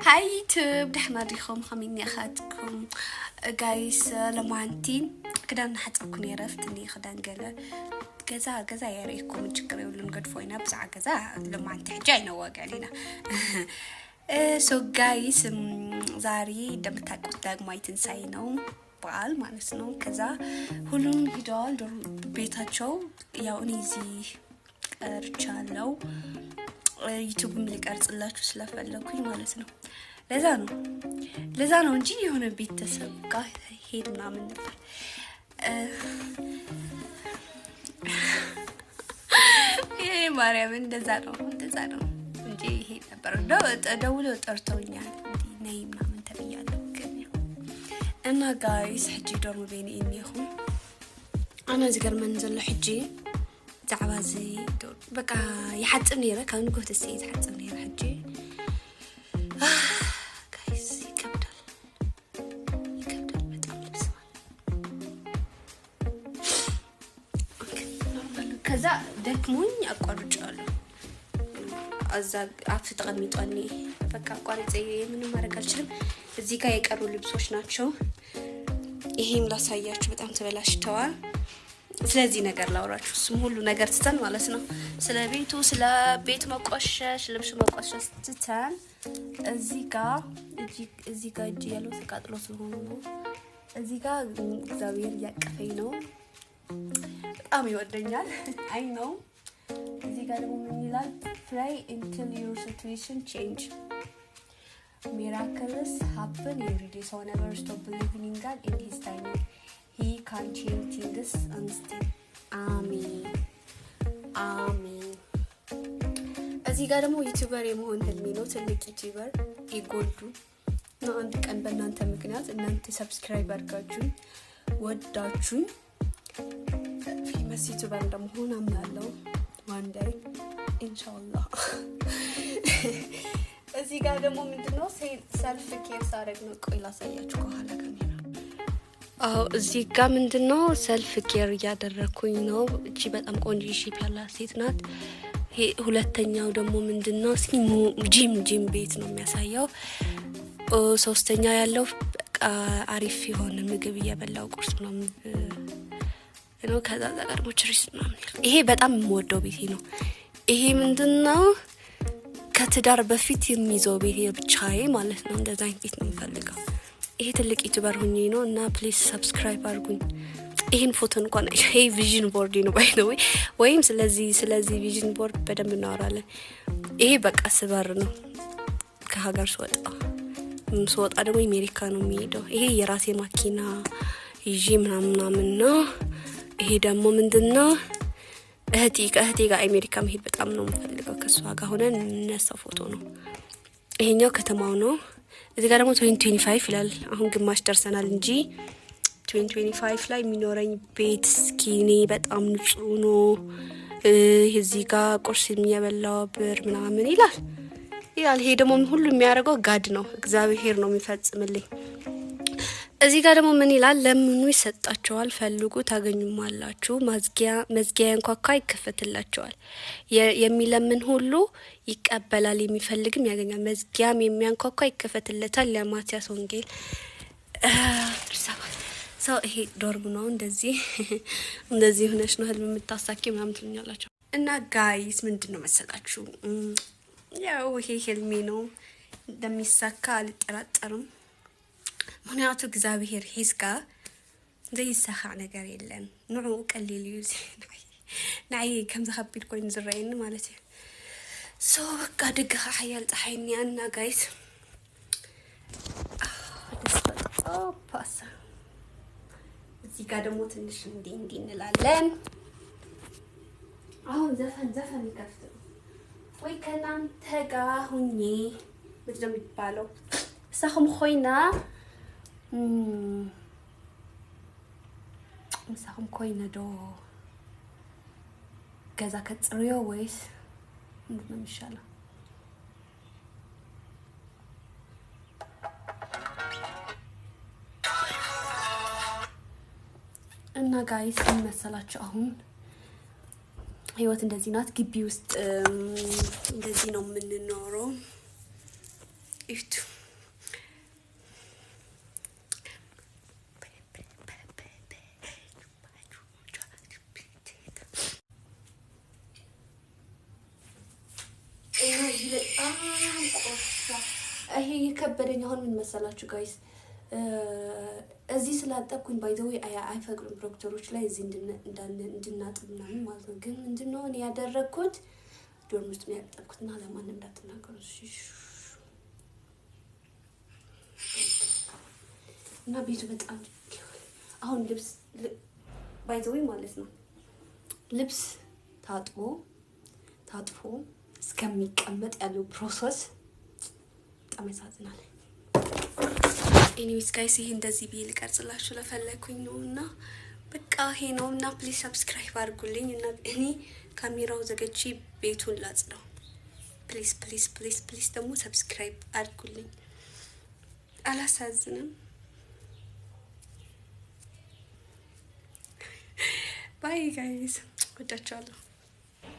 Hi YouTube፣ ደሕና ዲኹም? ከመይ ኒኢኻትኩም guys? ሎማዓንቲ ክዳን እናሓፀብኩ ነይረ፣ ፍትኒ ክዳን ገለ ገዛ ገዛ የርእኩም፣ ችግር የብሉን፣ ገድፎ ኢና። ብዛዕባ ገዛ ሎማዓንቲ ሕጂ ኣይነዋግዕን ኢና። So guys፣ ዛሬ እንደምታውቁት ዳግማዊ ትንሳኤ ነው በዓል ማለት ነው። ከዛ ሁሉም ሂደዋል ቤታቸው። ያው እኔ እዚህ ቀርቻለሁ፣ YouTube ም ሊቀርጽላችሁ ስለፈለኩኝ ማለት ነው። ለዛ ነው እንጂ የሆነ ቤተሰብ ጋር ሄድ ምናምን ነበር። ይሄ ማርያም እንደዛ ነው እንጂ ይሄ ነበር። ደውለው ጠርተውኛል፣ ነይ ምናምን ተብያለሁ። ግን እና guys፣ ሕጂ dorm ቤኒ እኒኹ። ኣነ ዝገርመኒ ዘሎ ሕጂ ብዛዕባ እዚ በቃ ይሓፅብ ነይረ፣ ካብ ንግሆ ተስየ ዝሓፅብ ነይረ። ሕጂ guys ይከብዳል፣ ይከብዳል በጣም ልብስ ማለት። ከዛ ደክሞኝ አቋርጫለሁ። እዛ አፍ ተቀሚጧኒ በቃ አቋርጬ ምንም ማድረግ አልችልም። እዚህ ጋር የቀሩ ልብሶች ናቸው። ይሄም ላሳያችሁ፣ በጣም ተበላሽተዋል። ስለዚህ ነገር ላውራችሁ፣ እሱም ሁሉ ነገር ትተን ማለት ነው። ስለ ቤቱ፣ ስለ ቤት መቆሸሽ፣ ልብስ መቆሸሽ ትተን እዚህ ጋ እጅ ያለው ተቃጥሎ ስለሆነ ነው። እዚህ ጋ እግዚአብሔር እያቀፈኝ ነው። በጣም ይወደኛል። I know። እዚህ ጋር ደግሞ ምን ይላል? "Pray until your situation change. Miracles happen every day, so never stop believing in God and his timing. He can change things instantly." አሜን አሜን። እዚህ ጋር ደግሞ YouTuber የመሆን ህልሜ ነው። ትልቅ YouTuber የጎልዱ እና አንድ ቀን በእናንተ ምክንያት፣ እናንተ subscribe አድርጋችሁኝ ወዳችሁኝ famous YouTuber እንደመሆን አምናለሁ። One day ኢንሻአላህ። እዚህ ጋር ደግሞ ምንድነው? Self care ሳደርግ ነው። ቆይ ላሳያችሁ ከኋላ ካሜራ። አዎ፣ እዚህ ጋር ምንድነው? Self care እያደረግኩኝ ነው። እቺ በጣም ቆንጆ shape ያላት ሴት ናት። ይሄ ሁለተኛው ደግሞ ምንድነው? እስኪ ጂም ቤት ነው የሚያሳየው። ሶስተኛ ያለው በቃ አሪፍ የሆነ ምግብ እየበላው ቁርስ ምናምን ነው። ከዛ እዛ ጋር ደግሞ ችሪስ ምናምን። ይሄ በጣም የምወደው ቤቴ ነው። ይሄ ምንድነው? ከትዳር በፊት የሚይዘው ቤቴ ብቻዬ ማለት ነው። እንደዛ አይነት ቤት ነው የምፈልገው። ይሄ ትልቅ YouTuber ሁኜ ነው እና please subscribe አድርጉኝ። ይህን ፎቶ እንኳን፣ ይሄ vision board ነው by the way፣ ወይም ስለዚህ vision board በደንብ እናወራለን። ይሄ በቃ ስበር ነው ከሀገር ስወጣ ደግሞ አሜሪካ ነው የሚሄደው። ይሄ የራሴ ማኪና ይዤ ምናምን ምናምን ነው። ይሄ ደግሞ ምንድን ነው? ከእህቴ ጋር አሜሪካ መሄድ በጣም ነው የምፈልገው። ከእሷ ጋር ሆነን የምነሳው ፎቶ ነው። ይሄኛው ከተማው ነው። እዚህ ጋር ደግሞ 2025 ይላል። አሁን ግማሽ ደርሰናል እንጂ 2025 ላይ የሚኖረኝ ቤት skinኔ በጣም ንጹህ ነው። እዚህ ጋር ቁርስ የሚያበላው ብር ምናምን ይላል። ይሄ ደግሞ ሁሉ የሚያደርገው God ነው፣ እግዚአብሔር ነው የሚፈጽምልኝ። እዚህ ጋር ደግሞ ምን ይላል? ለምኑ ይሰጣችኋል፣ ፈልጉ ታገኙማላችሁ፣ መዝጊያ ያንኳኳ ይከፈትላችኋል። የሚለምን ሁሉ ይቀበላል፣ የሚፈልግም ያገኛል፣ መዝጊያም የሚያንኳኳ ይከፈትለታል። የማቲያስ ወንጌል ሰው። ይሄ dorm ነው። እንደዚህ እንደዚህ ሆነሽ ነው ህልም የምታሳኪ ምናምን ትሉኛላችሁ። እና guys፣ ምንድን ነው መሰላችሁ፣ ያው ይሄ ህልሜ ነው፣ እንደሚሳካ አልጠራጠርም። ምክንያቱ እግዚአብሔር ሒዝካ ዘይሳኻዕ ነገር የለን። ንዕኡ ቀሊል እዩ፣ ንዓይ ከምዚ ከቢድ ኮይኑ ዝረአየኒ ማለት እዩ። So በቃ ደገ ሓያል ፀሓይ እኒኣ እና guys ፓሳ። እዚህ ጋር ደግሞ ትንሽ እንዲህ እንዲህ እንላለን። አሁን ዘፈን ዘፈን ይከፍት ነው ወይ ከእናንተ ጋር ሁኜ ምንድን ነው የሚባለው? ምሳኹም ኮይና ምሳኹም ኮይነ ዶ ገዛ ከፅርዮ ወይስ ምንድን ነው የሚሻለው? እና guys፣ ምን መሰላችሁ፣ አሁን ህይወት እንደዚህ ናት። ግቢ ውስጥ እንደዚህ ነው የምንኖረው። ይፍቱ። የከበደኝ አሁን ምን መሰላችሁ guys፣ እዚህ ስላጠብኩኝ by the way አይፈቅዱም ፕሮክተሮች ላይ እዚህ እንድናጥብ ምናምን ማለት ነው። ግን ምንድነው እኔ ያደረግኩት dorm ውስጥ ነው ያጠብኩትና ለማንም እንዳትናገሩ እና ቤቱ በጣም አሁን ልብስ by the way ማለት ነው ልብስ ታጥቦ ታጥፎ እስከሚቀመጥ ያለው process በጣም ያሳዝናል። Anyways guys፣ ይሄ እንደዚህ ብዬ ልቀርጽላችሁ ለፈለግኩኝ ነው እና በቃ ይሄ ነው እና please subscribe አድርጉልኝ እና እኔ ካሜራው ዘግቼ ቤቱን ላጽዳው። Please, please, please, please ደግሞ subscribe አድርጉልኝ። አላሳዝንም? Bye guys፣ ወዳችኋለሁ።